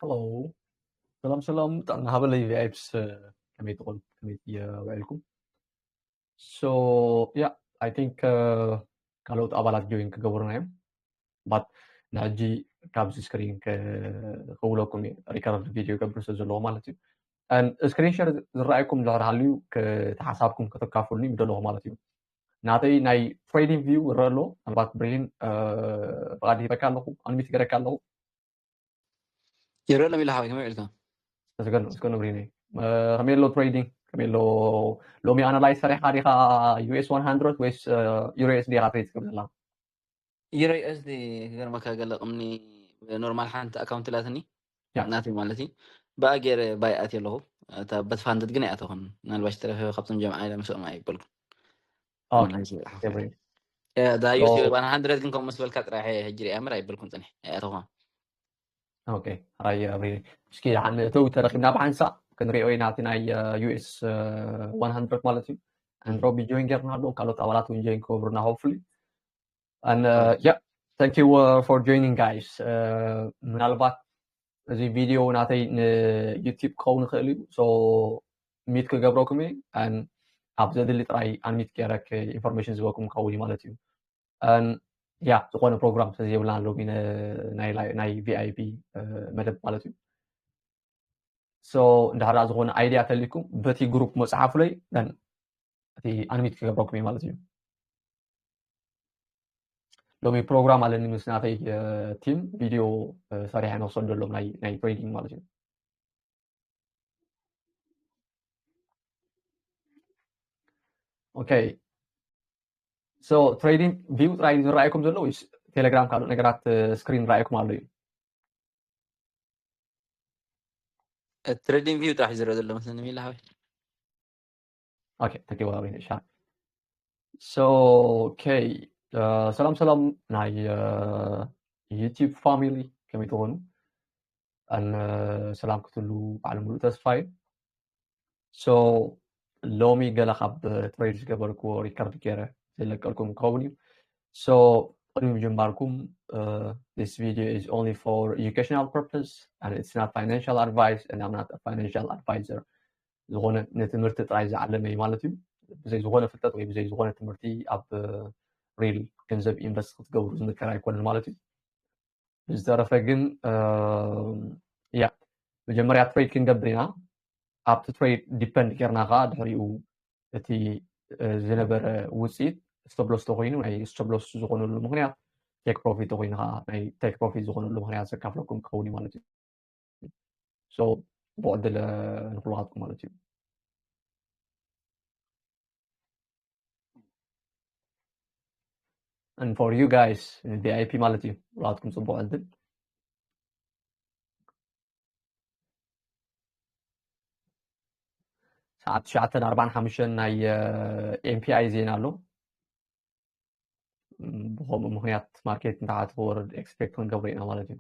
Hello. ሰላም ሰላም፣ ጥዕና ሃበለይ ቪኣይፕስ፣ ከመይ ትኾኑ? ከመይ ውዒልኩም? So yeah, I think ካልኦት ኣባላት ጆይን ክገብሩና እዮም። But ንሕጂ ካብዚ ስክሪን ክውለኩም እየ፣ ሪከርድ ቪድዮ ገብር ስለ ዘለዎ ማለት እዩ። ስክሪን ሸር ዝረኣየኩም ድሕር ሃልዩ ተሓሳብኩም ከተካፍሉኒ ምደለኹ ማለት እዩ። ናተይ ናይ ትሬዲንግ ቪው ይረአ ኣሎ። ምናልባት ብሬን ፍቓድ ሂበካ ኣለኹ፣ ኣንሚት ይገረካ ኣለኹ። ይረአ ኣሎ ሚላ ሓወይ፣ ከመይ ውዒልካ? ተስገኑ እስከኑ ብሪኒ ከመይ ኣሎ ትሬዲንግ? ከመይ ኣሎ? ሎሚ ኣናላይዝ ሰሪሕካ ዲኻ? ዩኤስ ዋን ሃንድረድ ወይስ ዩሮ ኤስዲ ኢኻ ትሬድ ትገብር ዘላ? ዩሮ ኤስዲ ክገርመካ፣ ገለ ቅምኒ ኖርማል ሓንቲ ኣካውንት ላትኒ ናተይ ማለት እዩ። ብኣ ገይረ ባይ ኣትየ ኣለኹ። እታ በቲ ፋንድድ ግን ኣይኣተኹን። ምናልባሽ ተረፈ ካብቶም ጀምዓ ኢለ ምስኦም ኣይበልኩን። ዩኤስ ዋን ሃንድረድ ግን ከምኡ ምስ በልካ ጥራሕ ሕጂ ሪኣ እምበር ኣይበልኩን፣ ፅንሕ ኣይኣተኹን። ኦኬ፣ ራይ ኣብሪ እስኪ ደሓን እተው ተረኺብና ብሓንሳእ ክንሪኦ ኢና። እቲ ናይ ዩኤስ ዋን ሃንድረድ ማለት እዩ። ኣንድሮቢ ጆይን ጌርና ኣሎ፣ ካልኦት ኣባላት እውን ጆይን ክገብሩና ሆፕፉሊ። And uh, yeah, thank you uh, for joining, guys. Uh, ምናልባት እዚ ቪድዮ ናተይ ንዩቲዩብ ክኸውን ይኽእል እዩ። So ሚት ክገብረኩም እየ። ኣብ ዘድሊ ጥራይ ኣንሚት ገይረ ኢንፎርሜሽን ዝበኩም ክኸውን እዩ ማለት እዩ። ያ ዝኾነ ፕሮግራም ስለዘይብልና ሎሚ ናይ ቪኣይፒ መደብ ማለት እዩ። So እንድሕር ዝኾነ ኣይድያ ተልይኩም በቲ ግሩፕ መፅሓፉለይ እቲ ኣንሚት ክገብረኩም እዩ ማለት እዩ። ሎሚ ፕሮግራም ኣለኒ ምስ ናተይ ቲም ቪድዮ ሰሪሐ ንክሰደሎም ናይ ትሬዲንግ ማለት እዩ። ኦኬ፣ so ትሬዲንግ ቪው ጥራይ ዝረኣየኩም ዘሎ ወይስ ቴሌግራም ካልኦት ነገራት ስክሪን ረኣየኩም ኣሎ እዩ? ትሬዲንግ ቪው ጥራሕ ዝረአ ዘሎ መስለኒ ሚላ ሓወይ። ኦኬ፣ ተኪዋ ወይ ሻ so okay። ሰላም ሰላም ናይ ዩቲዩብ ፋሚሊ፣ ከመይ ትኾኑ? ኣን ሰላም ክትሉ ባዕሉ ሙሉእ ተስፋ እዩ። So ሎሚ ገለ ካብ ትሬድ ዝገበርኩዎ ሪከርድ ገይረ ዝለቀልኩም ክኸውን እዩ። So ቅድሚ ምጅማርኩም this video is only for educational purpose and it's not financial advice and I'm not a financial advisor። ዝኾነ ንትምህርቲ ጥራይ ዝዓለመ እዩ ማለት እዩ። ብዘይ ዝኾነ ፍልጠት ወይ ብዘይ ዝኾነ ትምህርቲ ኣብ ሪል ገንዘብ ኢንቨስት ክትገብሩ ዝምከር ኣይኮነን ማለት እዩ። ብዝተረፈ ግን ያ መጀመርያ ትሬድ ክንገብር ኢና። ኣብቲ ትሬድ ዲፐንድ ጌርና ከዓ ድሕሪኡ እቲ ዝነበረ ውፅኢት ስቶፕሎስ ተኮይኑ ናይ ስቶፕሎስ ዝኾነሉ ምክንያት ቴክ ፕሮፊት ተኮይኑ ከዓ ናይ ቴክ ፕሮፊት ዝኾነሉ ምክንያት ዘካፍለኩም ክኸውን እዩ ማለት እዩ። So ብዕድል ንኩላትኩም ማለት እዩ። And for you guys ቪኣይፒ ማለት እዩ። ኩላትኩም ፅቡቅ ዕድል። ሰዓት ትሽዓተን ኣርባዓን ሓሙሽተን ናይ ኤምፒኣይ ዜና ኣሎ። ብከምኡ ምክንያት ማርኬት ንታሕቲ ክወርድ ኤክስፔክት ክንገብሮ ኢና ማለት እዩ።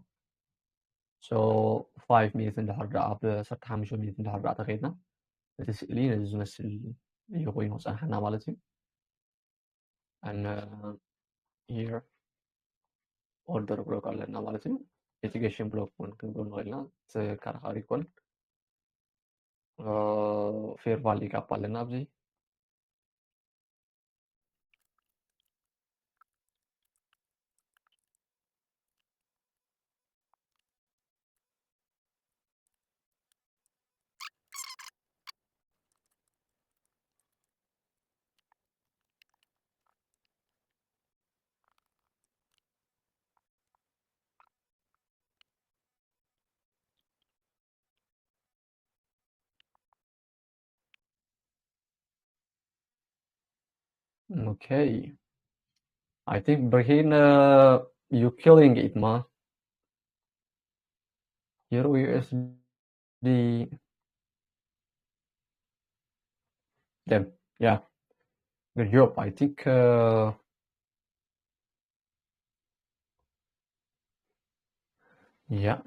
So ፋይቭ ሚኒት እንድሕር ደኣ ብ ዓሰርተ ሓሙሽተ ሚኒት እንድሕር ደኣ ተኸይድና እቲ ስእሊ ነዚ ዝመስል እዩ ኮይኑ ክፀንሓና ማለት እዩ። And uh, here order block ኣለና ማለት እዩ። mitigation block እውን ክንገብር ንኽእል ኢና። ተከራኻሪ ይኮን ፌር ቫሊ ጋፕ ኣለና ኣብዚ። Okay. I think Brahim, uh, you killing it, man. Euro U S D. Damn. Yeah. Good job. I think. Uh, yeah.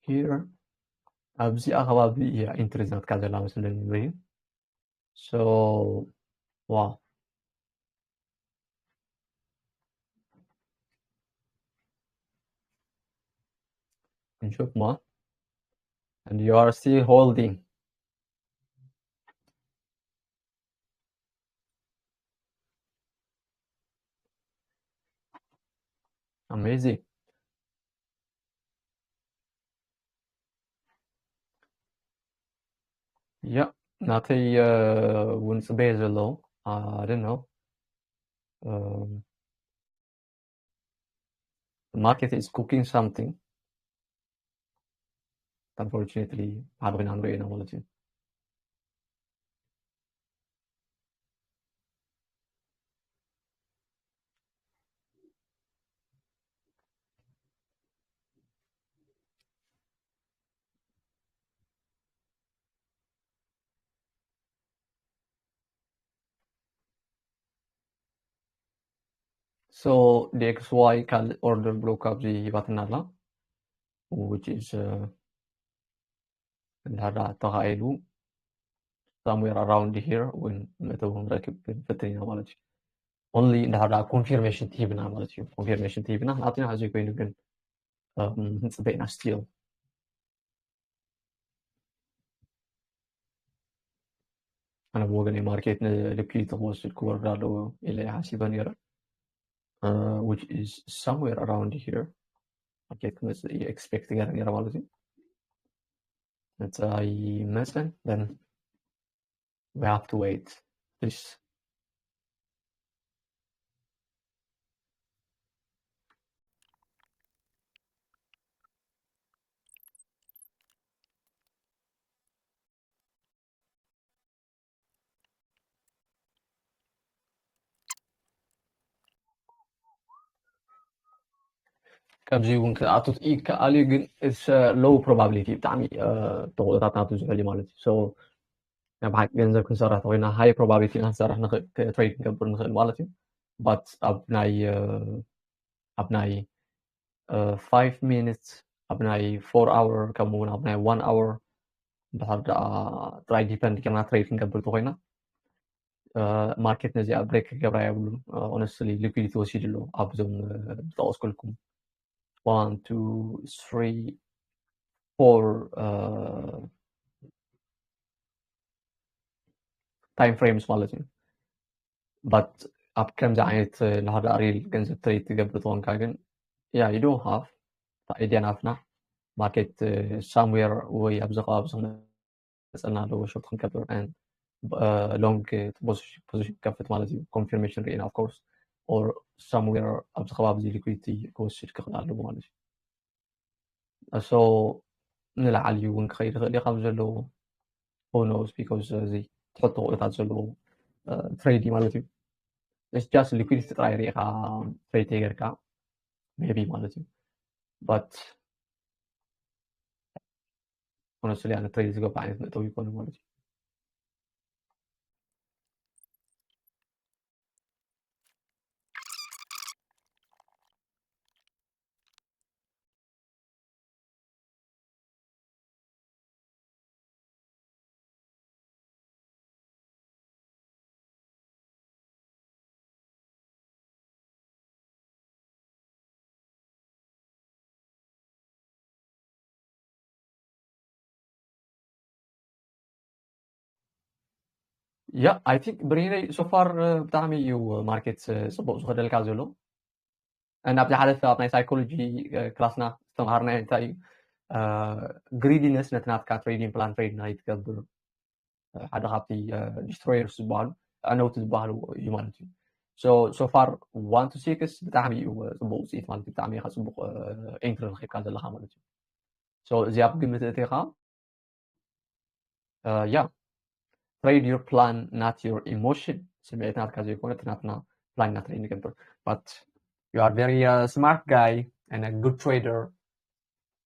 Here. ኣብዚ ኣኸባቢ እያ ኢንትሪ ናትካ ዘላ መስለኒ። So wow. ክንሽፍማ and you are still holding. Amazing. Yeah, ናተይ እውን ፅበየ ዘሎ I don't know. Um, the market is cooking something. Unfortunately ሓደ ኮይና ንሪኦ ኢና ማለት እዩ። So the X Y ካልእ order block ኣብዚ ሂባትና ኣላ, which is uh, እንድሕር ደኣ ተኻኢሉ somewhere around here እውን መእተዊ ክንረክብ ክንፍትን ኢና ማለት እዩ። Only እንድሕር ደኣ confirmation ትሂብና ማለት እዩ። Confirmation ትሂብና ናትና ዘይኮይኑ ግን um, ክንፅበ ኢና still። ኣነ ብወገነይ ማርኬት ንሊኩዊዲቲ ክወስድ ክወርድ ኣለዎ ኢለ ሓሲበ ነይረ። Uh, which is somewhere around here. ማርኬት ክመፅእ እየ expect ገይረ ነይረ ማለት እዩ። መፅእ ኣይመፅን፣ then we have to wait. Please. ካብዚ እውን ክኣቱ ይከኣል እዩ፣ ግን it's low probability ብጣዕሚ ተኽእሎታት ናቱ ዝሕል እዩ ማለት እዩ። So ናብ ሓቂ ገንዘብ ክንሰርሕ ተኮይና high probability ኢና ክንሰርሕ ንኽእል፣ trade ክንገብር ንኽእል ማለት እዩ። But ኣብ ናይ ኣብ ናይ five minutes ኣብ ናይ four hour ከምኡ እውን ኣብ ናይ one hour እንድሕር ደኣ ጥራይ depend ጌርና trade ክንገብር ተኮይና ማርኬት ነዚኣ break ክገብራ የብሉን። Honestly liquidity ወሲዱ ኣሎ ኣብዞም ዝጠቀስኩልኩም one two three four time frames ማለት እዩ። But ኣብ ከምዚ ዓይነት እንድሕር ደኣ real ገንዘብ trade ትገብር ተኾንካ ግን yeah you don't have idea ናትና ማርኬት somewhere ወይ ኣብዚ ከባቢ ዝመፀና ኣለዎ short ክንገብር and long position ክከፍት ማለት እዩ። Confirmation ርኢና of course or somewhere ኣብዚ ከባቢ እዚ liquidity ክወስድ ክኽእል ኣለዎ ማለት እዩ። So ንላዕሊ እውን ክኸይድ ይኽእል እዩ ካብ ዘለዎ who knows because እዚ ትሕቲ ተኽእሎታት ዘለዎ trade እዩ ማለት እዩ። It's just liquidity ጥራይ ርኢኻ trade ተይገርካ maybe ማለት እዩ። But honestly ኣነ trade ዝገብር ዓይነት መእተዊ ይኮነ ማለት እዩ። Yeah I think ብርሂነይ so far ብጣዕሚ እዩ ማርኬት ፅቡቅ ዝኸደልካ ዘሎ። ናብዚ ሓለፈ ኣብ ናይ psychology ክላስና ዝተምሃርናዮ እንታይ እዩ greediness ነቲ ናትካ trading plan trade ንኸይትገብር ሓደ ካብቲ destroyers ዝበሃሉ ኣዕነውቲ ዝበሃሉ እዩ ማለት እዩ። So so far one to six ብጣዕሚ እዩ ፅቡቅ ውፅኢት ማለት እዩ። ብጣዕሚ ኢኻ ፅቡቅ entry ረኺብካ ዘለኻ ማለት እዩ። So እዚ ኣብ ግምት እቲኻ yeah trade your plan not your emotion ስምዒት ናትካ ዘይኮነ እቲ ናትና plan ኢና trade ንገብር but you are very smart guy and a good trader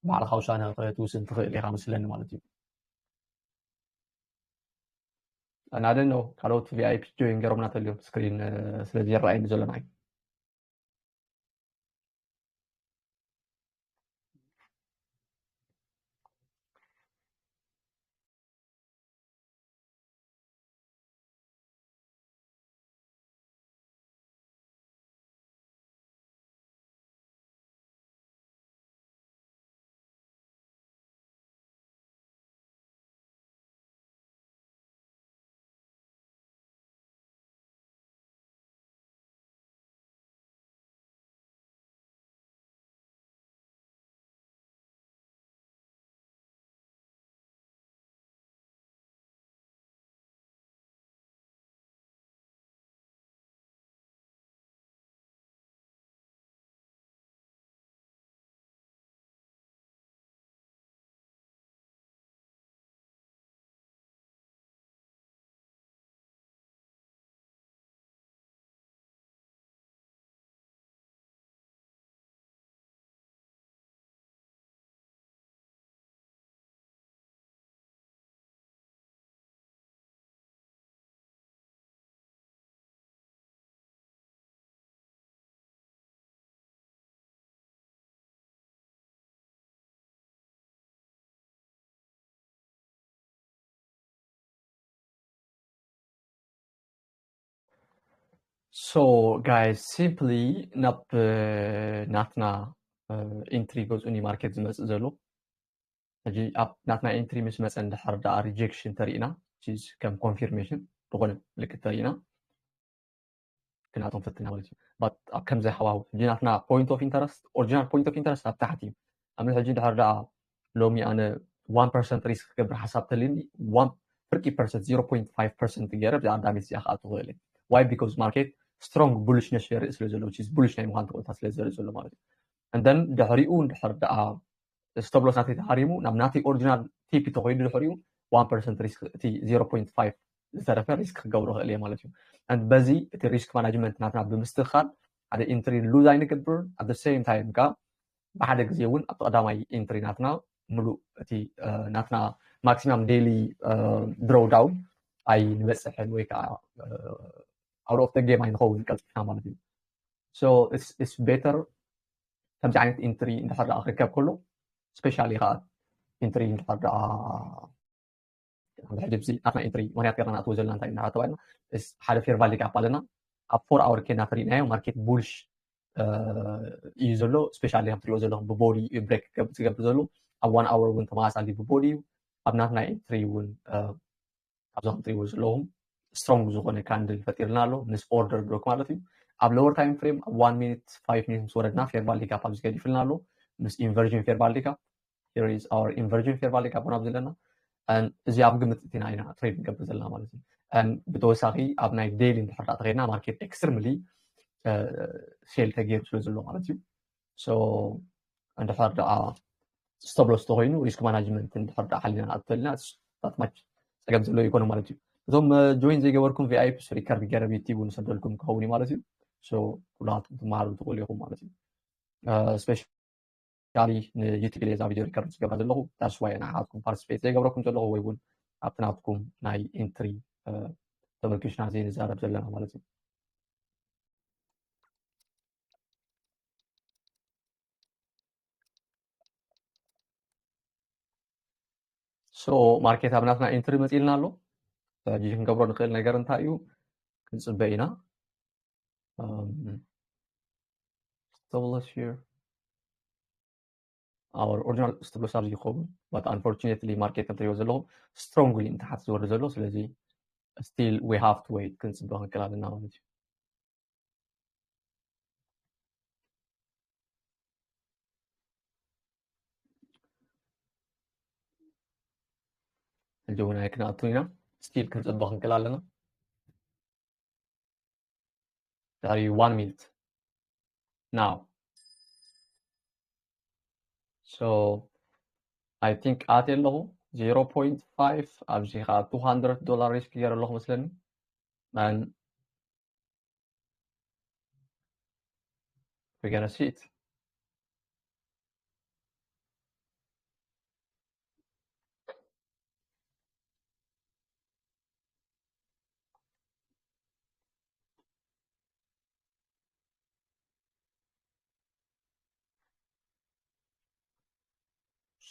ባዕልኻ ውሳነ ክትውስን ትኽእል ኢኻ መስለኒ ማለት እዩ። I don't know ካልኦት V I P join ገይሮምና ተልዮም screen ስለዚ ይረኣየኒ ዘሎ ንዓይ። So guys, simply ናብ ናትና entry ገዝኡን ማርኬት ዝመጽእ ዘሎ። ሕጂ ኣብ ናትና entry ምስ መጸ እንድሕር ደኣ rejection ተሪእና፣ ከም confirmation ዝኾነ ምልክት ተሪእና፣ ክናቶም ፈትና ማለት እዩ። But ኣብ ከምዚ ሃዋሁ ሕጂ ናትና point of interest፣ original point of interest ኣብ ታሕቲ እዩ። ኣብ ሕጂ እንድሕር ደኣ ሎሚ ኣነ one percent risk ክገብር ሓሳብ ተልኒ፣ one ፍርቂ percent፣ zero point five percent ገይረ ብዛ ኣዳሚት እዚኣ ክኣቱ ክእል። Why? Because market strong bullishness የርኢ ስለ ዘሎ፣ which is bullish ናይ ምዃን ተቆጣ ስለ ዘርኢ ዘሎ ማለት እዩ። And then ድሕሪኡ እንድሕር ደኣ stop loss ናተይ ተሃሪሙ ናብ ናተይ original ቲፒ ተኮይዱ ድሕሪኡ one percent risk፣ እቲ zero point five ዝተረፈ risk ክገብሮ ክእል እየ ማለት እዩ። And በዚ እቲ risk management ናትና ብምስትኽኻል ሓደ entry lose ኣይንገብርን፣ at the same time ከኣ ብሓደ ግዜ እውን ኣብቲ ቀዳማይ entry ናትና ምሉእ እቲ ናትና maximum daily drawdown ኣይንበፅሕን ወይ ከዓ out of the game ኣይንኸውን ቀልጢፍና ማለት እዩ። So it's better ከምዚ ዓይነት entry እንድሕር ደኣ ክርከብ ከሎ፣ specially ከዓ entry እንድሕር ደኣ ሕጂ ኣብዚ ናትና entry ምክንያት ገርና ንኣትዎ ዘለና እንታይ ኢና ተባሂልና፣ ሓደ fair value gap ኣለና። ኣብ four hour ኬና ተሪእናዮ market bullish እዩ ዘሎ። Specially ከም ትሪእዎ ዘለኹም ብ body እዩ break ዝገብር ዘሎ። ኣብ one hour እውን ተመሳሳሊ ብ body እዩ። ኣብ ናትና entry እውን ካብዞም ትሪእዎ ዘለኹም strong ዝኾነ candle ፈጢርልና ኣሎ ምስ order block ማለት እዩ። ኣብ lower time frame ኣብ one minute፣ five minute ምስ ወረድና fair value gap ኣብዚ ገዲፍልና ኣሎ ምስ inversion fair value gap። Here is our inversion fair value gap ውን ኣብዚ ኣለና። እዚ ኣብ ግምት እቲና ኢና trade ንገብር ዘለና ማለት እዩ። ብተወሳኺ ኣብ ናይ daily እንድሕር ተኸድና market extremely sell ተገይሩ ስለ ዘሎ ማለት እዩ። So እንድሕር ደኣ stop loss ተኮይኑ risk management እንድሕር ደኣ ሓሊና ንኣትወልና that much ፀገም ዘሎ ይኮነ ማለት እዩ። እቶም join ዘይገበርኩም V I Ps record ገይረ ብ YouTube ውን ሰደልኩም ክኸውን እዩ ማለት እዩ። So ኩላትኩም ትመሃሩ ትኽእሉ ኢኹም ማለት እዩ። Specially ን YouTube እየ እዛ video record ዝገብራ ዘለኹ። That's why ንዓኻትኩም participate ዘይገብረኩም ዘለኹ ወይ እውን ኣብቲ ናትኩም ናይ entry ተመርኪስና ዘይንዛረብ ዘለና ማለት እዩ። So market ኣብ ናትና entry መፂልና ኣሎ። ሕጂ ክንገብሮ ንኽእል ነገር እንታይ እዩ? ክንፅበ ኢና። Stop loss here. Our original stop loss ኣብዚ ይኸውን, but unfortunately market ከም ትሪእዎ ዘለኹም strongly ንታሕቲ ዝወርድ ዘሎ። ስለዚ still we have to wait, ክንፅበ ክንክእል ኣለና ማለት እዩ። ሕጂ እውን ኣይክንኣቱ ኢና፣ still ክንፅበ ክንክእል ኣለና። ድሕሪ one minute now. So I think ኣትየ ኣለኹ zero point five፣ ኣብዚ ከዓ two hundred dollar risk ገይረ ኣለኹ መስለኒ። And we're gonna see it.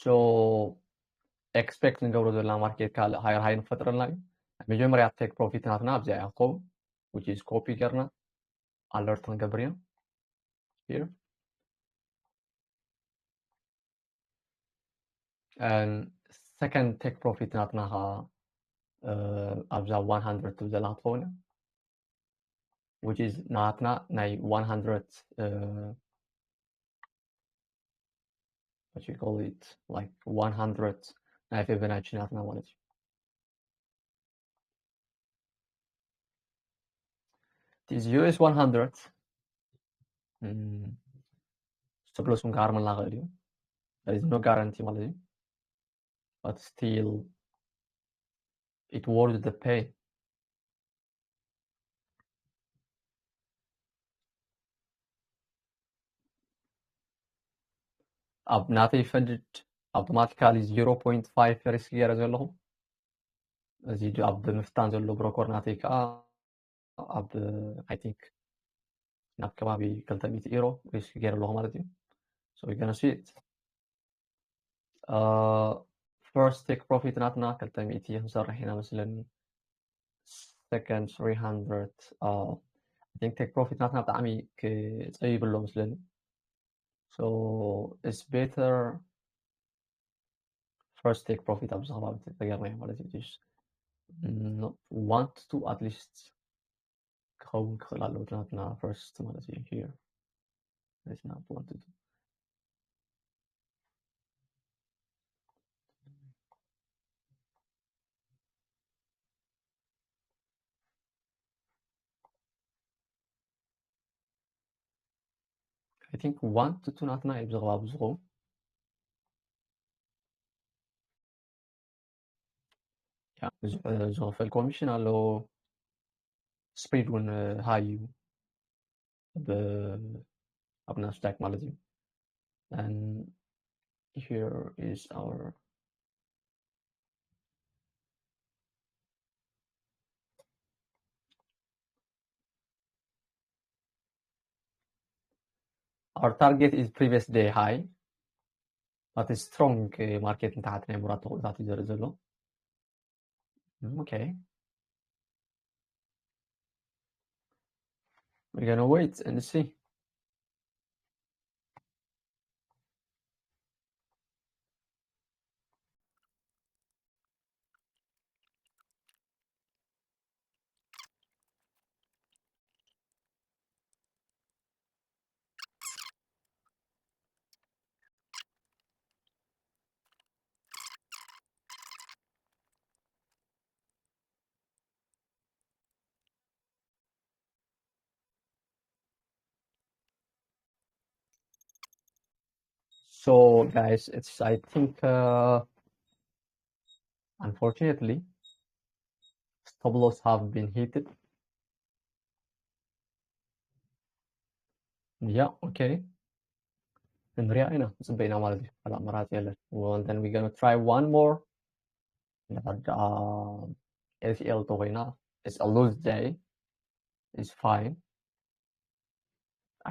So expect ንገብሮ ዘለና ማርኬት ካልእ higher high ንፈጥረልና እዩ። መጀመርያ take profit ናትና ኣብዚኣ እያ ትኸውን፣ which is copy ገርና alert ክንገብር ኢና here። And second take profit ናትና ከዓ ኣብዛ one hundred ትብል ዘላ ክትኸውን እያ፣ which is ናትና ናይ one hundred what you call it, like one hundred ናይ ፊቦናቺ ናትና ማለት እዩ። It is U S one hundred. Stop loss ውን ክሃርመልና ክእል እዩ። There is no guarantee ማለት እዩ። But still it worth the pain. ኣብ ናተይ ፈንድ automatically zero point five risk ገይረ ዘለኹ። እዚ ኣብ ብምፍታን ዘሎ ብሮኮር ናተይ ከዓ ኣብ I think ናብ ከባቢ ክልተ ሚእቲ ኢሮ risk ገይረ ኣለኹ ማለት እዩ። So we're gonna see it. First take profit ናትና ክልተ ሚእቲ ክንሰርሕ ኢና መስለኒ። Second three hundred I think take profit ናትና ብጣዕሚ ክፀይብ ኣሎ መስለኒ። So it's better first take profit ኣብዚ ከባቢ ተገርና ማለት እዩ። One to two at least ክኸውን ክኽእል ኣለዎ ናትና first ማለት እዩ። Here it's not one to two. I think one to two ናትና እዩ ብዚ ከባቢ ዝኸውን። ዝኽፈል ኮሚሽን ኣለዎ። ስፕሪድ እውን ሃይ እዩ ኣብ ናስዳክ ማለት እዩ። And here is our our target is previous day high. But strong market ንታሕቲ ናይ ምውራድ ተኽእሎታት እዩ ዘርኢ ዘሎ። Okay. We're gonna wait and see. So guys, it's I think uh, unfortunately stop loss have been hit. Yeah, okay. ንሪኣ ኢና ንፅበ ኢና ማለት እዩ። ካልእ ኣማራፂ የለን። Well, then we're gonna try one more. If L ተኮይና, it's a lose day. It's fine.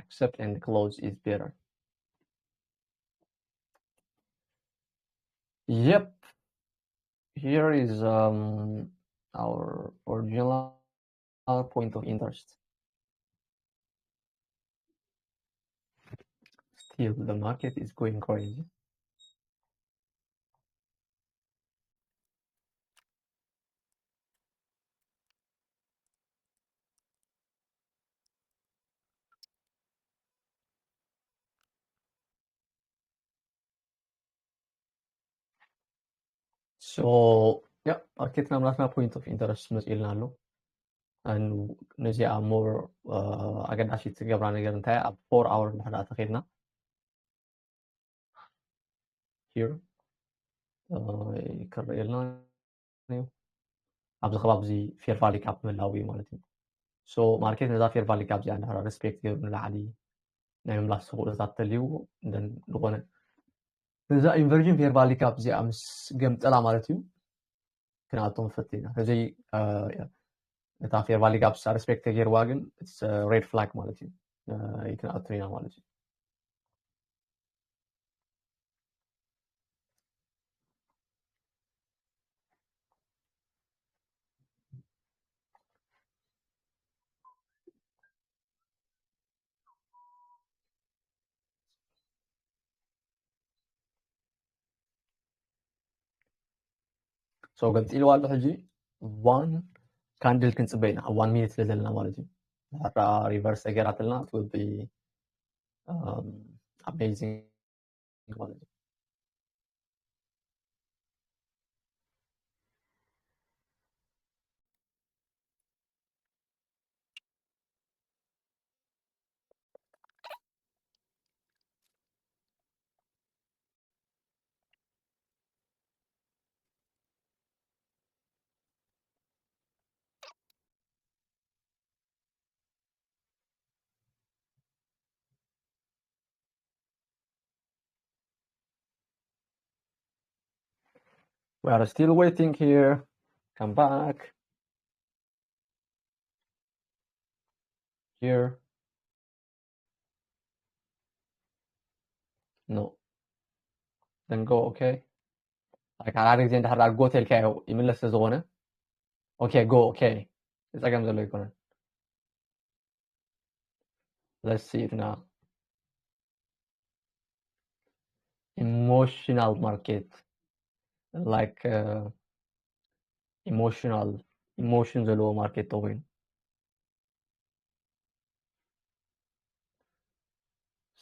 Accept and close is better. Yep. Here is um, our original point of interest. Still, the market is going crazy. So yeah, ማርኬትና ናትና point of interest መፂእልና ኣሎ። ነዚኣ more ኣገዳሲት ትገብራ ነገር እንታይ ኣብ four hour እንድሕር ተኸድና here ክርእየልና እዩ። ኣብዚ ከባቢ እዚ fair value gap ምህላው እዩ ማለት እዩ። So ማርኬት ነዛ fair value gap እዚኣ እንድሕር respect ገይሩ ንላዕሊ ናይ ምምላስ ተኽእሎታት ተልይዎ ዝኾነ ነዛ inversion fair value gap እዚኣ ምስ ገምጠላ ማለት እዩ ክንኣቶም ፈቲና። ስለዚ እታ fair value gap respect ተገይርዋ ግን red flag ማለት እዩ። ኣይክንኣቱን ኢና ማለት እዩ። So ገምጢልዋ ኣሎ። ሕጂ one candle ክንፅበ ኢና ኣብ one minute ስለ ዘለና ማለት እዩ። ድሕራ reverse ተገይራትልና it will be amazing ማለት እዩ። We are still waiting here. Come back. Here. No. Then go okay. Like ሓደ ግዜ እንድሕር go ተልካዮ ይምለስ ስለዝኾነ okay go okay። ጸገም ዘሎ ኣይኮነን። Let's see it now. Emotional market, like uh, emotional emotion ዘለዎ market ተኮይኑ።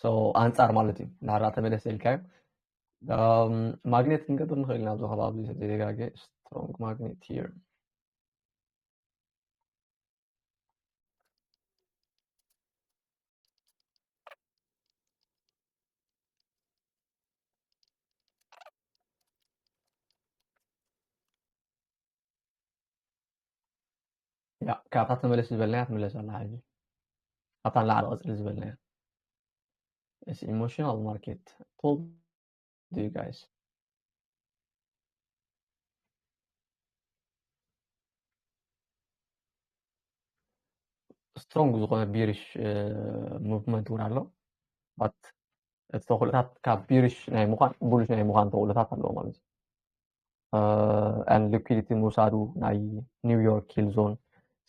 So ኣንጻር ማለት እዩ። እንድሕር ተመለስ ኢልካዮ ማግኔት ክንገብር ንኽእል ኢና ኣብዚ ከባቢ ዘይደጋገ strong magnet here። ያ ካብታ ተመለስ ዝበልናያ ትምለስ ኣላ። ሕጂ ኣብታ ንላዕሊ ቀፅሊ ዝበልናያ it's emotional market. Told you guys. Strong ዝኾነ bearish movement እውን ኣሎ። But እቲ ተኽእሎታት ካብ bearish ናይ ምዃን bullish ናይ ምዃን ተኽእሎታት ኣለዎ ማለት እዩ። And liquidity ምውሳዱ ናይ New York Hill Zone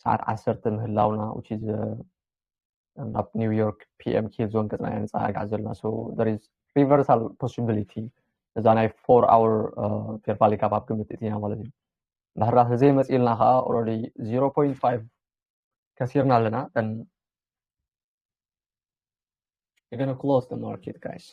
ሰዓት ዓሰርተ ምህላውና which is ናብ New York P M Hill Zone ገፅና ኢና ንፀጋጋዕ ዘለና። So there is reversal possibility እዛ ናይ four hour fair value gap ኣብ ግምት እቲና ማለት እዩ። እንድሕር ዘይመፅእልና ከዓ already zero point five ከሲርና ኣለና። Then you're gonna close the market, guys.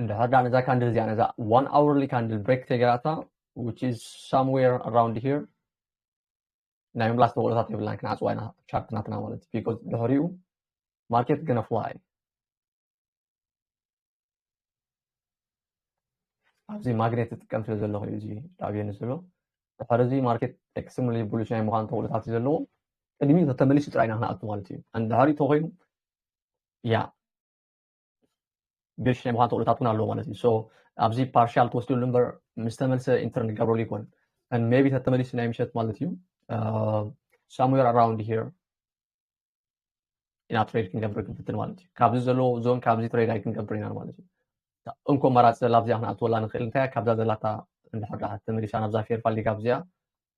እንድሕር ዳ ነዛ ካንድል እዚኣ ነዛ one hourly candle break ተገራታ which is somewhere around here ናይ ምምላስ ተኽእሎታት የብላን። ክንዓፅዋ ኢና ቻርት ናትና ማለት እዩ። Because ድሕሪኡ market gonna fly። ኣብዚ ማግኔት ዝጥቀም ስለ ዘለኹ እዩ እዚ ዳብየኒ ዘሎ። ድሕሪ እዚ ማርኬት extremely bullish ናይ ምዃን ተኽእሎታት እዩ ዘለዎ። ቅድሚኡ ተተመሊሱ ጥራይ ኢና ክንኣቱ ማለት እዩ። እንድሕሪ ተኾይኑ ያ bearish ናይ ምዃን ተኽእሎታት እውን ኣለዎ ማለት እዩ። So ኣብዚ partial ትወስድሉ እምበር ምስ ተመልሰ ኢንተር ንገብረሉ ይኮን። And maybe ተተመሊሱ ናይ ምሸት ማለት እዩ somewhere around here ኢና ትሬድ ክንገብር ክንፍትን ማለት እዩ። ካብዚ ዘለዎ ዞን ካብዚ ትሬድ ኣይክንገብር ኢና ማለት እዩ። እንኮ መራፂ ዘላ ኣብዚኣ ክንኣትወላ ንኽእል እንታይ ካብዛ ዘላታ እንድሕር ዳ ተመሊሳ ናብዛ fair value gap እዚኣ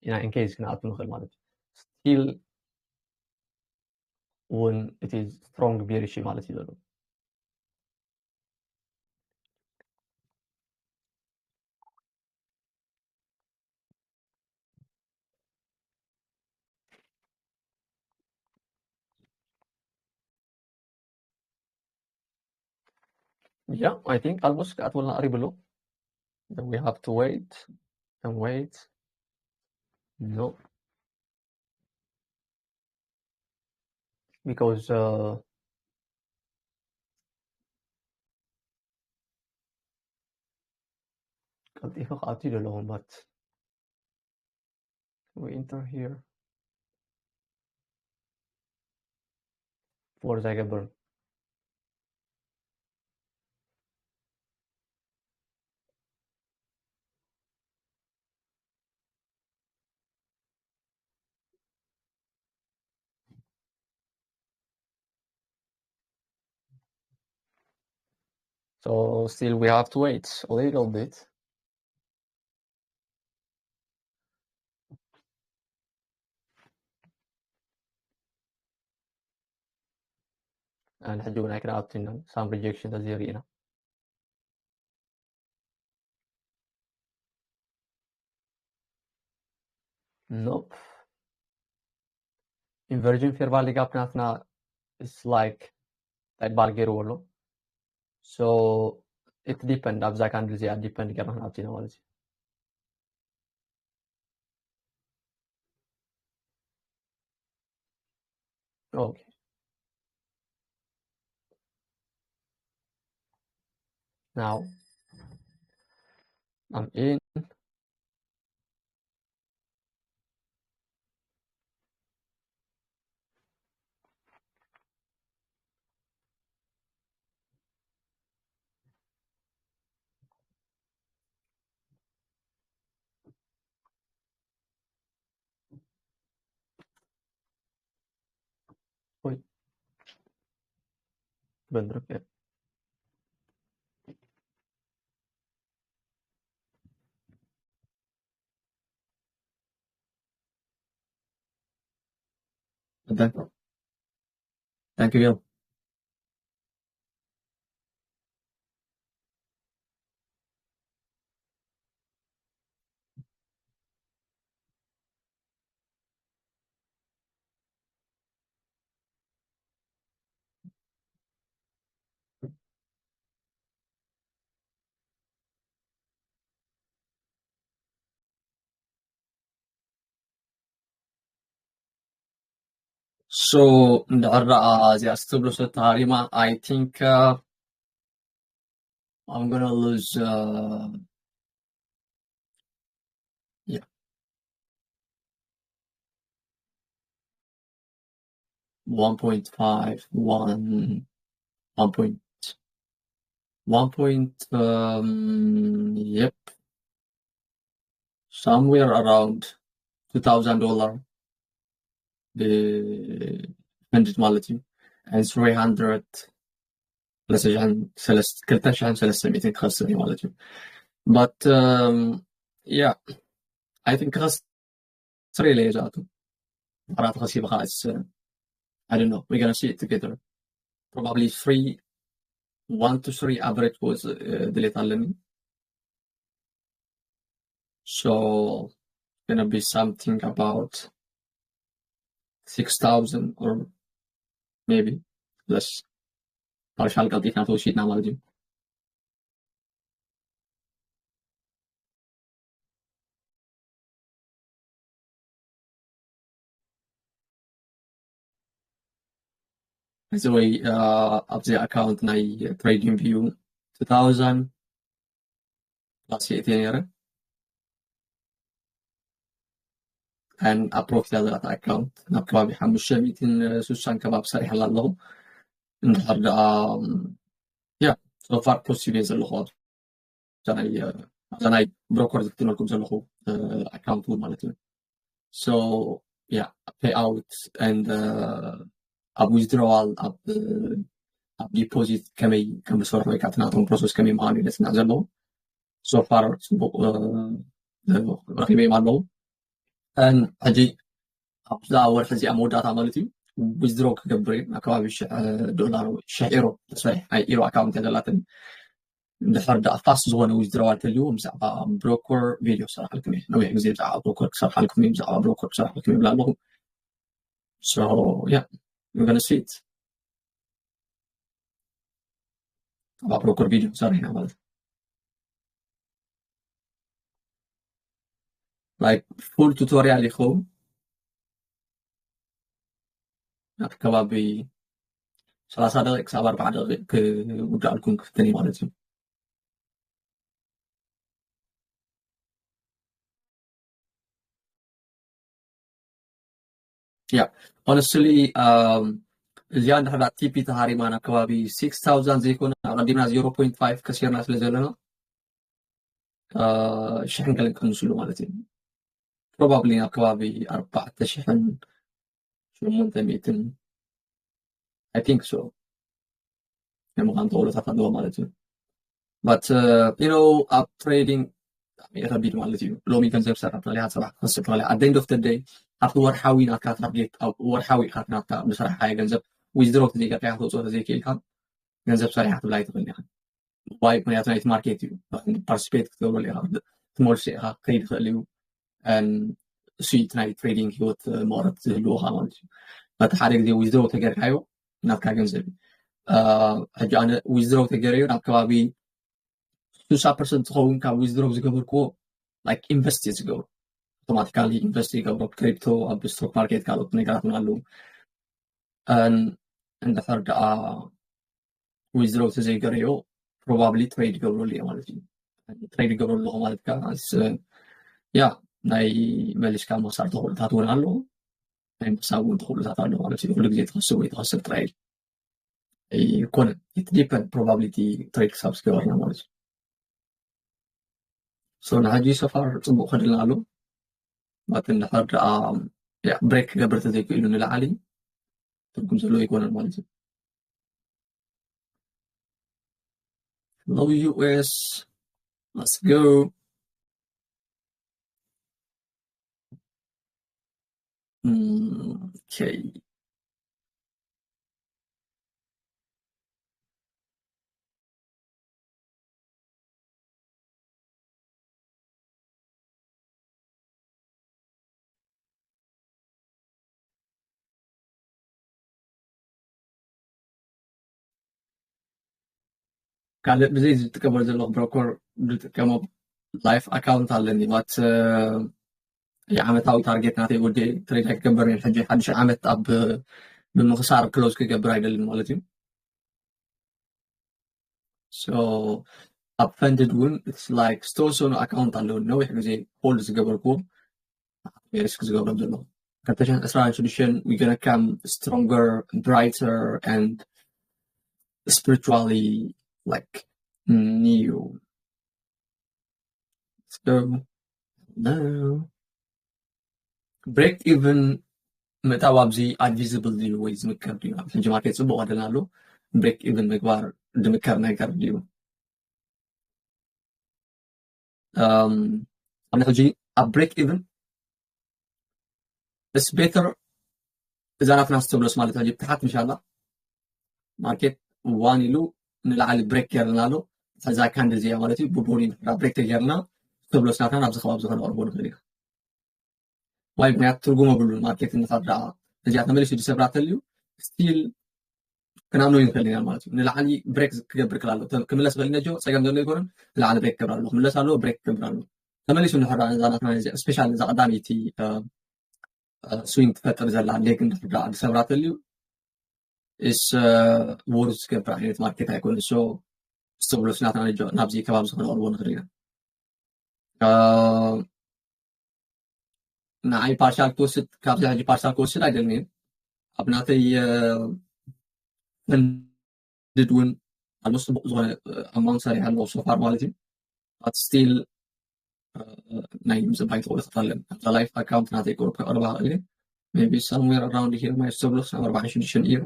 ኢና in case ክንኣቱ ንኽእል ማለት እዩ። Still እውን እቲ strong bearish ማለት እዩ ዘሎ። Yeah, I think almost ክኣትወልና ቀሪቡ ኣሎ። Then we have to wait and wait. No. Because uh, ቀልጢፈ ክኣቱ ይደለኹም but we enter here force ኣይገብርን። So still we have to wait a little bit. And ሕጂ እውን ኣይክንኣቱ ኢና some rejection ተዘይርኢና። Nope. Inversion fair value gap ናትና it's like እንታይ ባል ገይርዎ ኣሎ። So it depend ኣብዛ ካንድል እዚኣ depend ገርና ክንኣቱ ኢና ማለት እዩ። Okay. Now I'm in. ክበል ንርከብ። Thank you. So እንድሕር ደኣ እዚኣ ስትብሎ ተሃሪማ I think uh, I'm gonna lose uh, yeah, one point five one, one point one point um, yep, somewhere around two thousand dollar ብፈንድድ ማለት እዩ። And three hundred ክልተ ሽሕን ሰለስተ ሚእትን ክኸስር እዩ ማለት እዩ። But um, yeah, I think ክኸስር ኢለ እየ ዝኣቱ። ኣራት ከሲበ ከዓ it's uh, I don't know, we're gonna see it together. Probably three, one to three average was uh, ድሌት ኣለኒ. So gonna be something about six thousand or maybe less. ፓርሻል ቀልጢፍና ተወሲድና ማለት እዩ። እዚ ወይ ኣብዚ ኣካውንት ናይ ትሬዲንግ ቪው two thousand ፕላስ የእትየ ነይረ። And ኣብ ፕሮፊት ዘለካ ኣካውንት ናብ ከባቢ ሓሙሽተ ሚእትን ስሳን ከባቢ ሰሪሐላ ኣለኹ። እንድሕር ደኣ ያ so far ፖዚቲቭ እየ ዘለኹ ኣብዛ ናይ ኣብዛ ናይ ብሮከር ዝፍትነልኩም ዘለኹ ኣካውንት እውን ማለት እዩ። So yeah, pay out and ኣብ withdrawal ኣብ ኣብ ዲፖዚት ከመይ ከም ዝሰርሑ ወይ ከዓ እቲ ናቶም ፕሮሰስ ከመይ ምዃኑ እዩ ዘፅንዕ ዘለኹ። So far ፅቡቅ ረኪበዮም ኣለዉ። ሕጂ ኣብዛ ወርሒ እዚኣ መወዳእታ ማለት እዩ ዊዝድሮ ክገብር እዩ። ኣብ ከባቢ ሽሕ ዶላር ወይ ሽሕ ኢሮ፣ ሶሪ፣ ናይ ኢሮ ኣካውንት እያ ዘላትኒ። እንድሕር ደኣ ፋስት ዝኾነ ዊዝድሮዋል ተልይዎ ብዛዕባ ብሮከር ቪድዮ ክሰርሓልኩም እየ። ነዊሕ ግዜ ብዛዕባ ብሮከር ክሰርሓልኩም እየ፣ ብዛዕባ ብሮከር ክሰርሓልኩም እየ ይብል ኣለኹ። So yeah, we're gonna see it. ኣብ ብሮከር ቪድዮ ክሰርሕ ኢና ማለት እዩ። Like full tutorial ይኸውን። ኣብ ከባቢ ሰላሳ ደቂቅ ክሳብ ኣርባዓ ደቂቅ ክውዳኣልኩም ክፍትን እዩ ማለት እዩ። Yeah, honestly እዚኣ እንድሕር ቲፒ ተሃሪማ ናብ ከባቢ six thousand ዘይኮነ ኣቐዲምና zero point five ከሲርና ስለ ዘለና ሽሕን ገለን ቀንስሉ ማለት እዩ። Probably ኣብ ከባቢ ኣርባዕተ ሽሕን ሸሞንተ ሚእትን I think so ናይ ምዃን ተኽእሎታት ኣለዎ ማለት እዩ። But you know ኣብ ትሬዲንግ ብጣዕሚ ከቢድ ማለት እዩ። ሎሚ ገንዘብ ሰራሕ ትኽእል ኢኻ፣ ፅባሕ ክትኸስር ትኽእል ኢኻ። At the end of the day ኣብቲ ወርሓዊ ናትካ ታርጌት፣ ኣብ ወርሓዊ ኢኻ ናትካ ዝሰራሕካዮ ገንዘብ ዊዝድሮ ተዘይገርካ ተውፅኦ ተዘይክእልካ ገንዘብ ሰሪሓ ክትብል ኣይትኽእል ኢኻ። ዋይ ምክንያቱ ናይቲ ማርኬት እዩ። ፓርቲስፔት ክትገብረሉ ኢኻ፣ ክትመልሶ ኢኻ፣ ክኸይድ ይኽእል እዩ። እሱ እቲ ናይ ትሬዲንግ ህይወት መቕረት ዝህልዎ ኻ ማለት እዩ። በቲ ሓደ ግዜ ዊዝድሮ ተገርካዮ ናትካ ገንዘብ እዩ። ሕጂ ኣነ ዊዝድሮ ተገረዮ ናብ ከባቢ ስሳ ፐርሰንት ዝኸውን ካብ ዊዝድሮ ዝገበርክዎ ላይክ ኢንቨስት እየ ዝገብሮ። ኣውቶማቲካሊ ኢንቨስት ይገብሮ ክሪፕቶ፣ ኣብ ስቶክ ማርኬት ካልኦት ነገራት እውን ኣለዉ። እንድሕር ደኣ ዊዝድሮ ተዘይገረዮ ፕሮባብሊ ትሬድ ይገብረሉ እየ ማለት እዩ። ትሬድ ይገብረሉ ኣለኹ ማለት ከዓ ያ ናይ መሊስካ ምኽሳር ተኽእሎታት እውን ኣለዉ፣ ናይ ምክሳብ እውን ተኽእሎታት ኣሎ ማለት እዩ። ኩሉ ግዜ ትኸስብ ወይ ትኸስር ጥራይ ኣይኮነን። It depend probability ትሬድ ክሳብ ዝገበርና ማለት እዩ። So ንሕጂ so far ፅቡቅ ከድልና ኣሎ። But እንድሕር ደኣ ብሬክ ክገብር ተዘይክእሉ ንላዕሊ ትርጉም ዘለዎ ኣይኮነን ማለት እዩ። Low U S. Let's go. Mm, okay. ካልእ ብዘይ ዝጥቀመሉ ዘለኹ ብሮከር ዝጥቀሞ ላይፍ ኣካውንት ኣለኒ ባት የዓመታዊ ታርጌት ናተይ ወዲ ትሬድ ኣይክገብር እየ ሕጂ ሓድሽ ዓመት ኣብ ብምኽሳር ክሎዝ ክገብር ኣይደልን ማለት እዩ so ኣብ ፈንድድ እውን like ዝተወሰኑ ኣካውንት ኣለዉ ነዊሕ ግዜ ሆልድ ዝገበርኩዎም ሪስክ ዝገብሮም ዘለኹ ከልተሽሕን ዕስራን ሽዱሽተን we gonna come stronger brighter and spiritually like new so no break even ምእታው ኣብዚ ኣድቪዝብል ድዩ ወይ ዝምከር ድዩ ኣብ ሕጂ ማርኬት ፅቡቅ ኣለና ኣሎ break even ምግባር ዝምከር ነገር ድዩ ኣነ ሕጂ ኣብ break even it's better እዛ ናትና ስተብሎስ ማለት ሕጂ ብትሓት ምሻላ ማርኬት ዋን ኢሉ ንላዕሊ break ገርና ኣሎ እዛ ካንድል እዚኣ ማለት እዩ ብቦኒ break ተገርና ስተብሎስ ናትና ናብዚ ከባቢ ዝኸነ ቅርቦ ንኽእል ኢና ዋይ ምክንያት ትርጉም የብሉን ማርኬት እንኻድ ደኣ እዚኣ ተመሊሱ ዝሰብራ ተልዩ still ክንኣምኖ ይንክእል ኢና ማለት እዩ ንላዕሊ break ክገብር ክላሎ ክምለስ ኽእል ነጆ ፀገም ዘሎ ይኮነን ንላዕሊ break ክገብር ኣሎ ክምለስ ኣለዎ break ክገብር ኣሎ ተመሊሱ ንሕራ ነዛ ናትና እዚኣ special እዛ ቀዳመይቲ swing ትፈጥር ዘላ leg እንድሕር ደኣ ዝሰብራ ተልዩ is worth ዝገብር ዓይነት ማርኬት ኣይኮነ so ስተብሎስ ናትና ነጆ ናብዚ ከባቢ ዝኽነቕርቦ ንኽእል ኢና ንዓይ ፓርሻል ክወስድ ካብዚ ሕጂ ፓርሻል ክወስድ ኣይደልን እየ ኣብ ናተይ ፈንድድ እውን ኣሎ ፅቡቅ ዝኾነ ኣማውንት ሰሪሕ ኣለዎ ሶፋር ማለት እዩ but still ናይ ምፅባይ ትኽእሉ ትኽእለን ኣብዛ ላይፍ ኣካውንት ናተይ ቁሩብ ከቅርባ ክእል እየ maybe somewhere around here my stop loss ኣብ ኣርባዓን ሽዱሽተን እዩ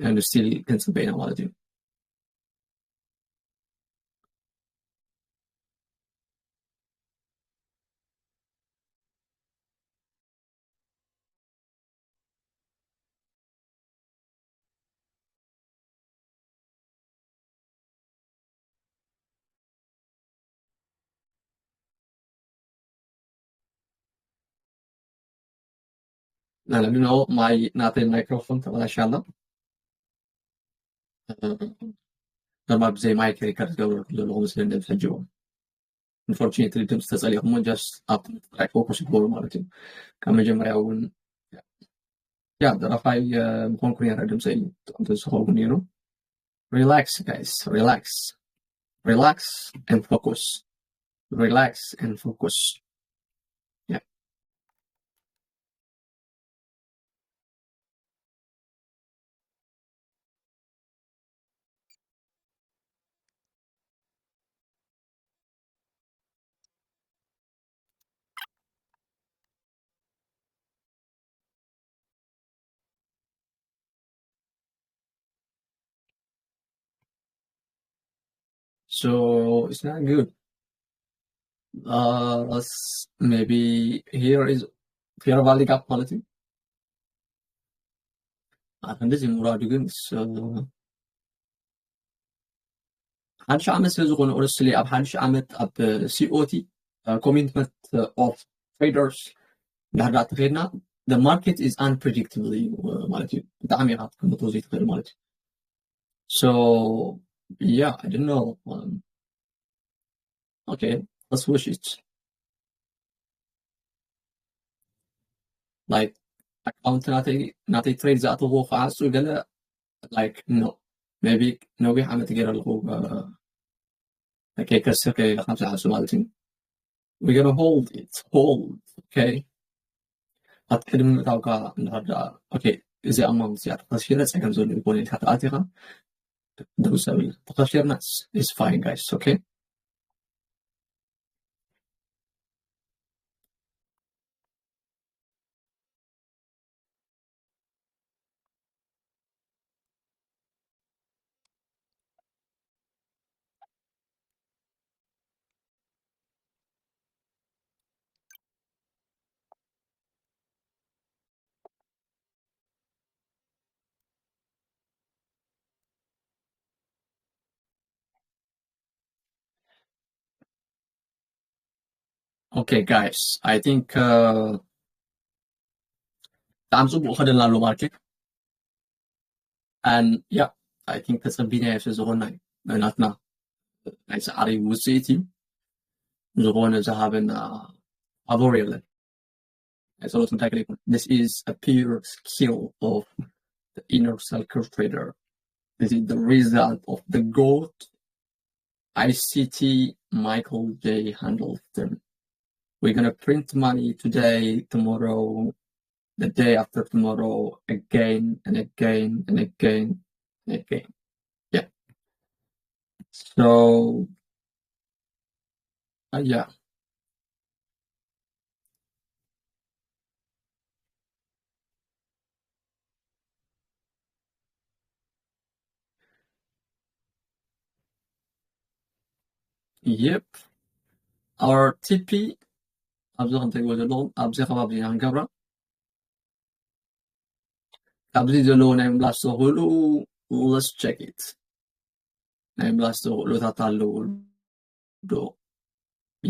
and still ክንፅበ ኢና ማለት እዩ لا لا منو ماي ناتي الميكروفون تبع شالا لما بزي مايك ريكارد قبل كل لغة مسلم نفس الجو unfortunately ድምፂ ተፀሊኹሞ just ኣብ ጥራይ ፎከስ ይግበሩ ማለት እዩ ካብ መጀመርያ እውን ያ ደራፋይ ምኾንኩ ነረ ድምፀይ ጥቅምቲ ዝኸውን ነይሩ relax guys relax relax and focus relax and focus yeah So it's not good. Uh, let's maybe here is fair value gap ማለት እዩ። እንደዚህ ሙራዱ ግን ሓድሽ ዓመት ስለ ዝኾነ ኦነስትሊ ኣብ ሓድሽ ዓመት ኣብ ሲኦቲ commitment of traders እንድሕር ዳኣ ተኸድና the market is unpredictable እዩ ማለት እዩ ብጣዕሚ ኢኻ ክትገምቶ ዘይትኽእል ማለት እዩ so yeah I don't know um, okay let's wish it like account ናተይ ናተይ trade ዝኣተዎ ክዓፁ ገለ like no maybe ነዊሕ ዓመት ገይረ ኣለኹ ከይከስር ከይለ ካብ ዝዓፁ ማለት እዩ we gonna hold it hold okay ኣብ ቅድሚ ምእታውካ እንድሕር ደኣ okay እዚ ኣማውንት እዚኣ ተኸሲረ ፀገም ዘሎ ይኮነ ኢልካ ተኣቲኻ ደው ሰብ ኢልካ ተኸሲርና it's fine guys okay Okay, guys, I think uh, ብጣዕሚ ፅቡቅ ከደልና ኣሎ ማርኬት። And yeah, I think ተፀቢናዮ ስለ ዝኾንና እዩ። ናትና ናይ ፃዕሪ ውፅኢት እዩ። ዝኾነ ዝሃበና ኣቦር የለን። ናይ ጸሎት ጉዳይ ከለይኩም። This is a pure skill of the inner circle trader. This is the result of the goat I C T Michael J Handelston. We're gonna print money today, tomorrow, the day after tomorrow, again and again and again and again. Yeah. So, uh, yeah. Yep. Our T P ኣብዚ ከም ትሪእዎ ዘለኹም ኣብዚ ከባቢ ኢና ክንገብራ። ኣብዚ ዘለዎ ናይ ምምላስ ተኽእሎ let's check it። ናይ ምምላስ ተኽእሎታት ኣለዎ ዶ?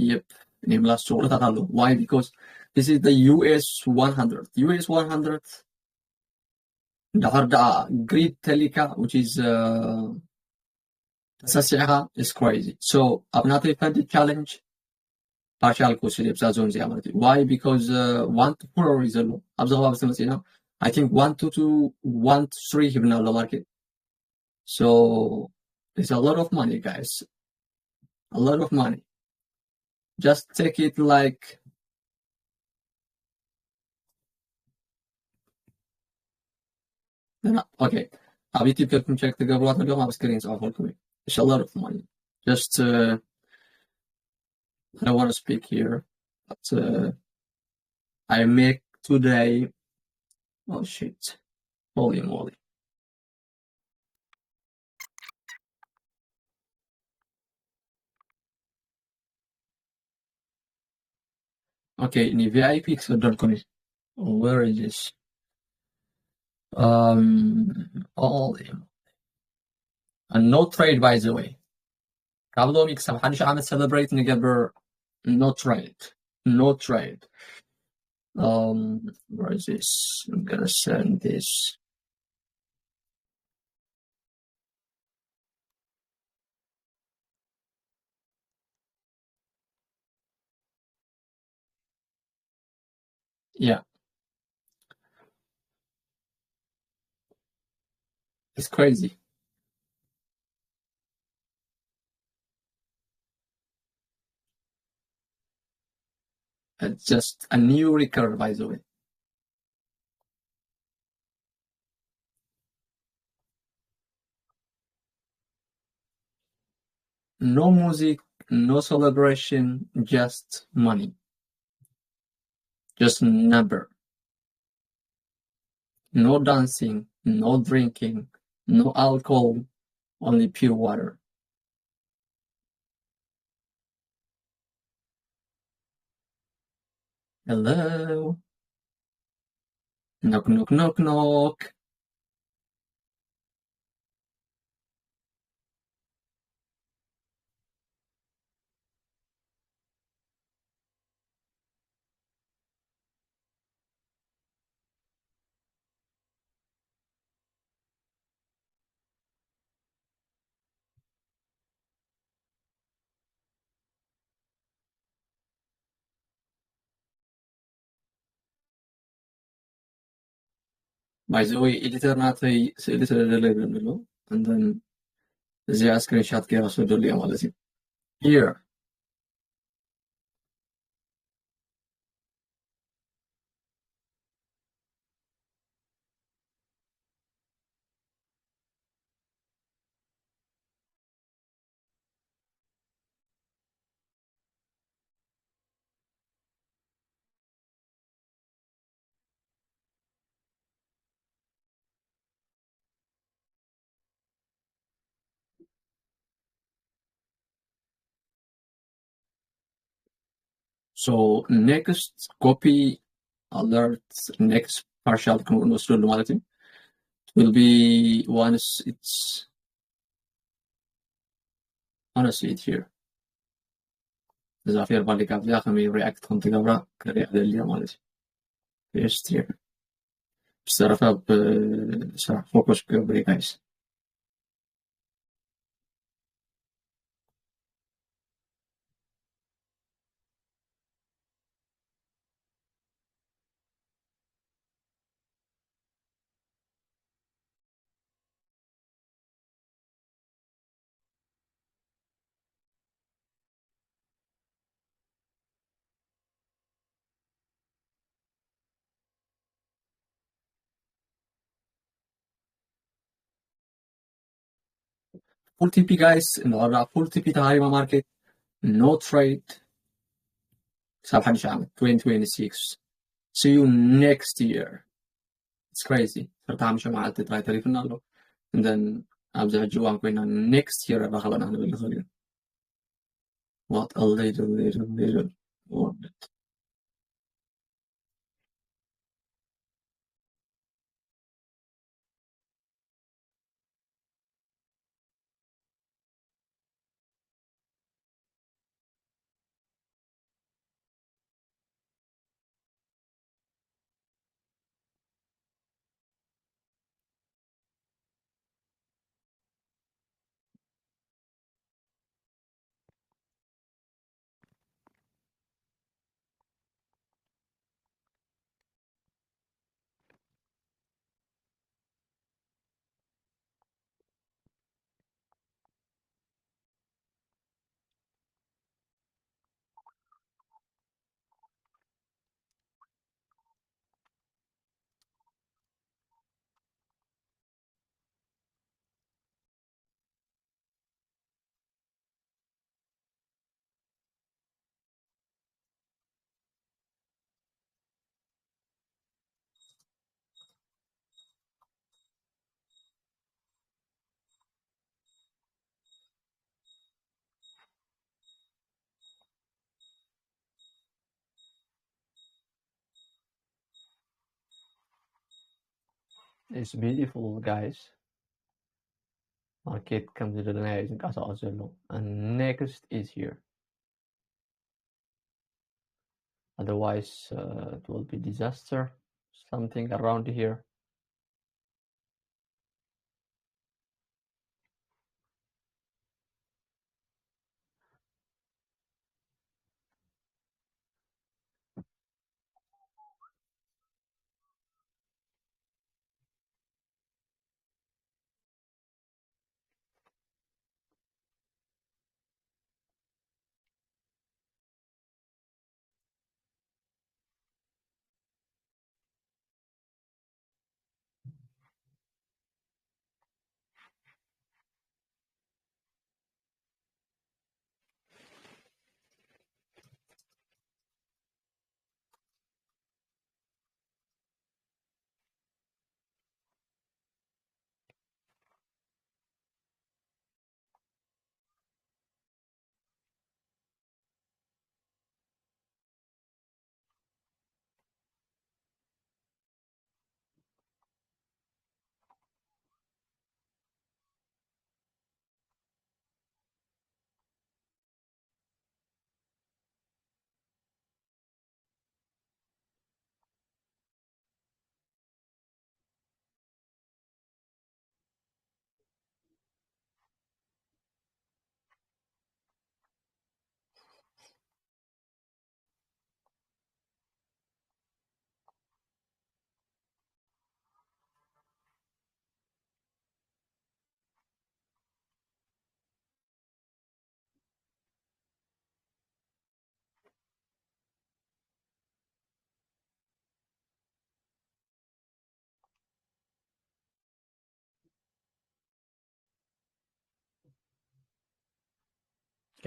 Yep። ናይ ምምላስ ተኽእሎታት ኣለዎ። Why? Because this is the U S one hundred። U S one hundred እንድሕር ደኣ ግሪድ ተሊካ which is uh, ተሰሲዕካ is crazy። So ኣብ ናተይ ፈንድ ቻለንጅ ፓርሻል ክወስድ እየ ብዛ ዞን እዚኣ ማለት እዩ። Why? Because uh, one to four እዩ ዘሎ ኣብዚ ከባቢ ተመፂና። I think one to two, one to three ሂብና ኣሎ ማርኬት። So it's a lot of money, guys. A lot of money. Just take it like okay. ኣብ ዩቲዩብ ከድኩም ቸክ ትገብርዋ ተለኹም ኣብ ስክሪን ዝፅሓፈልኩም እዩ። It's a lot of money. Just uh, I don't want to speak here, but uh, I make today. Oh shit! Holy moly! Okay, in the V I P ክሰደልኩም እዩ። Where is this? Um, all in. And no trade, by the way. ካብ ሎሚ ክሳብ ሓድሽ ዓመት ሰለብሬት ንገብር። No trade. No trade. Um, where is this? I'm gonna send this. Yeah. It's crazy. It's just a new record, by the way. No music, no celebration, just money. Just number. No dancing, no drinking, no alcohol, only pure water. Hello? Knock, knock, knock, knock. By the way, ኤዲተር ናተይ ስእሊ ስለ ደለ ይብለኒ ኣሎ። And then እዚኣ ስክሪንሻት ገይረ ክሰደሉ እያ ማለት እዩ። Here. So next copy alert, next partial ክንወስደሉ ማለት እዩ። It will be once it's, I wanna see it here. እዛ fair value gap እዚኣ ከመይ react ከም ትገብራ ክሪኣ ደልየ ማለት እዩ። First here ብዝተረፈ ኣብ ስራሕ focus ክገብር እዩ guys። Full T P guys፣ እንዳ full T P ተሃሪማ market፣ no trade ክሳብ ሓድሽ ዓመት twenty twenty-six። See you next year. It's crazy. ዓሰርተ ሓሙሽተ መዓልቲ ጥራይ ተሪፍና ኣሎ። And then ኣብዚ ሕጂ እዋን ኮይና next year ራኸበና ክንብል ንኽእል ኢና። What a little, little, little world. It's beautiful, guys. ማርኬት ከም ዝደለናዮ እዩ ዝንቀሳቐስ ዘሎ። And next is here. Otherwise, uh, it will be disaster, something around here.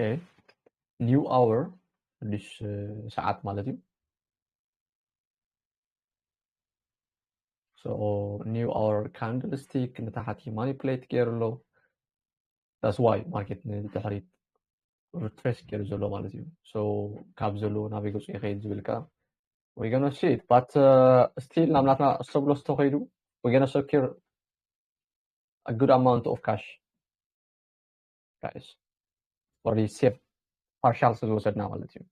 Okay. New hour፣ ሓድሽ ሰዓት ማለት እዩ። So new hour candlestick ንታሕቲ manipulate ገይሩ ኣሎ። That's why ማርኬት ንድሕሪት retrace ገይሩ ዘሎ ማለት እዩ። So ካብ ዘሎ ናበይ ገጹ ይኸይድ ዝብል ከኣ we gonna see it, but still ናብ ናትና stop loss ተኸይዱ we gonna secure a good amount of cash, guys. Already save partial ስለ ዝወሰድና ማለት እዩ።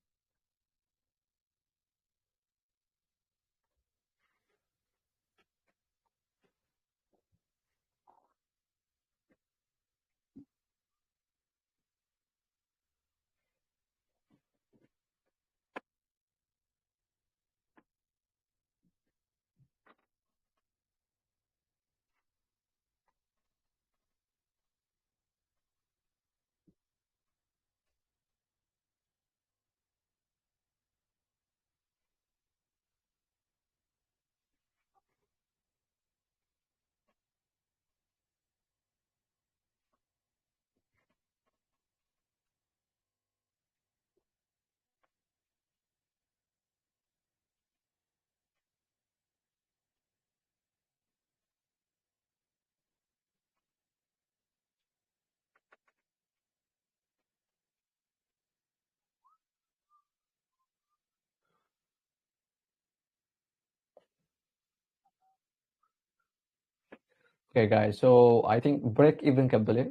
Okay, guys, so I think break even ከብል እየ።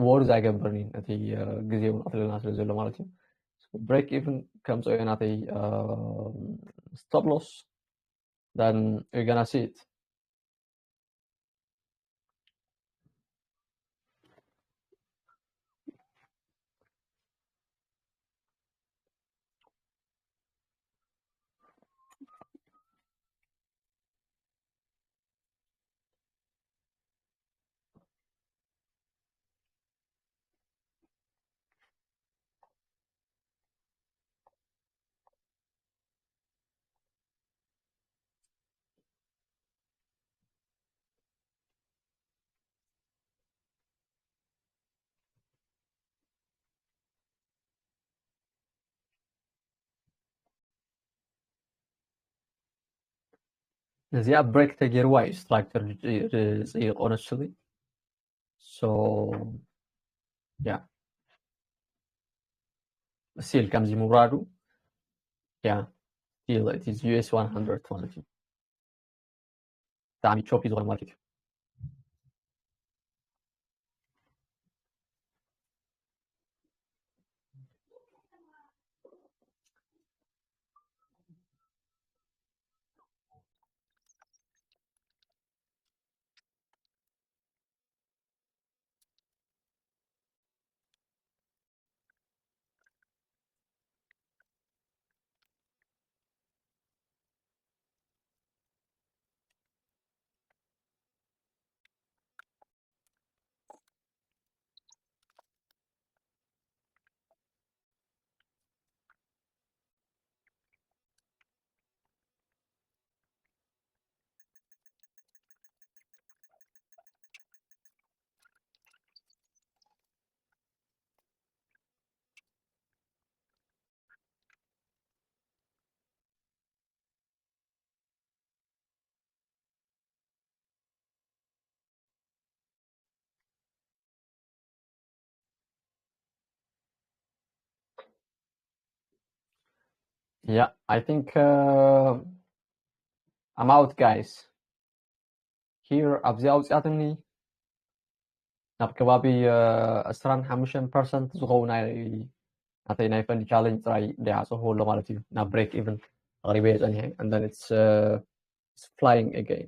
Worth ኣይገብርን እዩ፣ እቲ ግዜ እውን ኣትለና ስለ ዘሎ ማለት እዩ። Break even ከምፅኦ እየ ናተይ stop loss, then we're gonna see it. እዚኣ break ተገይርዋ እዩ structure ዝፅይቕ፣ honestly. So yeah, still ከምዚ ምውራዱ yeah, still it is US one hundred ማለት እዩ። ብጣዕሚ choppy ዝኾነ market እዩ። Yeah, I think uh, I'm out, guys. Here ኣብዚ ኣውፅኣትኒ ናብ ከባቢ ዕስራን ሓሙሽተን ፐርሰንት ዝኸውን ናይ ናተይ ናይ ፈንድ ቻለንጅ ጥራይ ደይዓፀኽዎ ኣሎ ማለት እዩ። ናብ break even ኣቕሪበ እየ ፀኒሐ and then it's uh, it's flying again.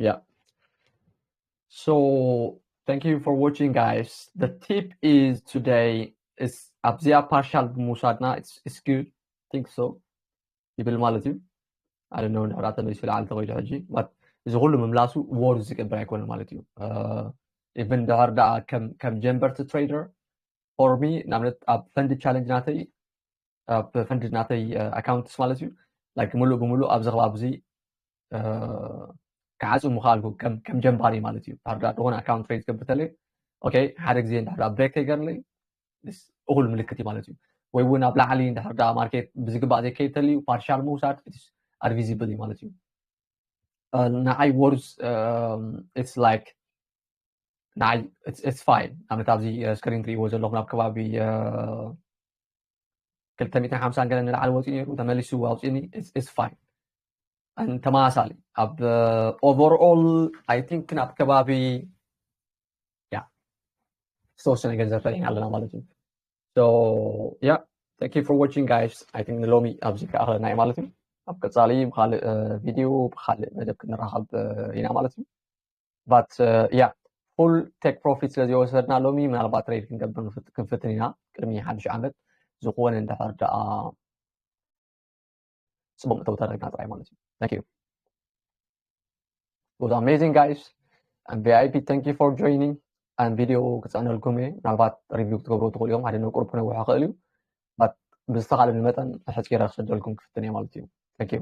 Yeah. So thank you for watching, guys. The tip is today is ኣብዚኣ ፓርሻል ብምውሳድና it's, it's good. Think so ይብል ማለት እዩ። I don't know እንድሕር ተመሊሱ ይልዓል ተኸይዱ ሕጂ but እዚ ኩሉ ምምላሱ worth ዝገብር ኣይኮነ ማለት እዩ። Even ድሕር ደኣ ከም ከም ጀንበርቲ ትሬደር for me ንኣብነት ኣብ ፈንድ ቻለንጅ ናተይ ኣብ ፈንድ ናተይ ኣካውንትስ ማለት እዩ like ሙሉእ ብሙሉእ ኣብዚ ከባቢ እዚ ክዓፁ ምኽኣልኩ ከም ከም ጀንባሪ ማለት እዩ። ድሕር ደኣ ዝኾነ ኣካውንት ሬዝ ገብር ተለይ okay ሓደ ግዜ እንድሕር ደኣ ብሬክ ተይገርለይ እኹል ምልክት እዩ ማለት እዩ። ወይ እውን ኣብ ላዕሊ እንድሕር ደኣ ማርኬት ብዝግባእ ዘይከይድ ተልዩ ፓርሻል ምውሳድ ኣድቪዚብል እዩ ማለት እዩ። ንዓይ worth it's like ንዓይ it's fine። ንኣብነት ኣብዚ ስክሪን ትሪእዎ ዘለኹም ኣብ ከባቢ ክልተ ሚእትን ሓምሳን ገለ ንላዕሊ ወፂኡ ነይሩ ተመሊሱ ኣውፂኒ it's fine። ተመሳሳሊ ኣብ overall I think ናብ ከባቢ ዝተወሰነ ገንዘብ ፈሪሕና ኣለና ማለት እዩ። So yeah, thank you for watching, guys. I think ንሎሚ ኣብዚ ከኣኽለና እዩ ማለት እዩ። ኣብ ቀጻሊ ብካልእ ቪድዮ ብካልእ መደብ ክንራኸብ ኢና ማለት እዩ። But yeah, full take profit ስለ ዝወሰድና ሎሚ ምናልባት ትሬድ ክንገብር ክንፍትን ኢና ቅድሚ ሓድሽ ዓመት ዝኾነ እንድሕር ደኣ ጽቡቕ መእተዊ ተረኺብና ጥራይ ማለት እዩ። Thank you. It was amazing, guys. And VIP, thank you for joining. And ቪድዮ ክጸዕነልኩም እየ። ምናልባት ሪቪው ክትገብሩ ትኽእሉ እዮም። ሓደ ቁሩብ ክነውሕ ይኽእል እዩ። But ብዝተኻለኒ መጠን ሕጽ ገይረ ክሰደልኩም ክፍትን እየ ማለት እዩ። Thank you.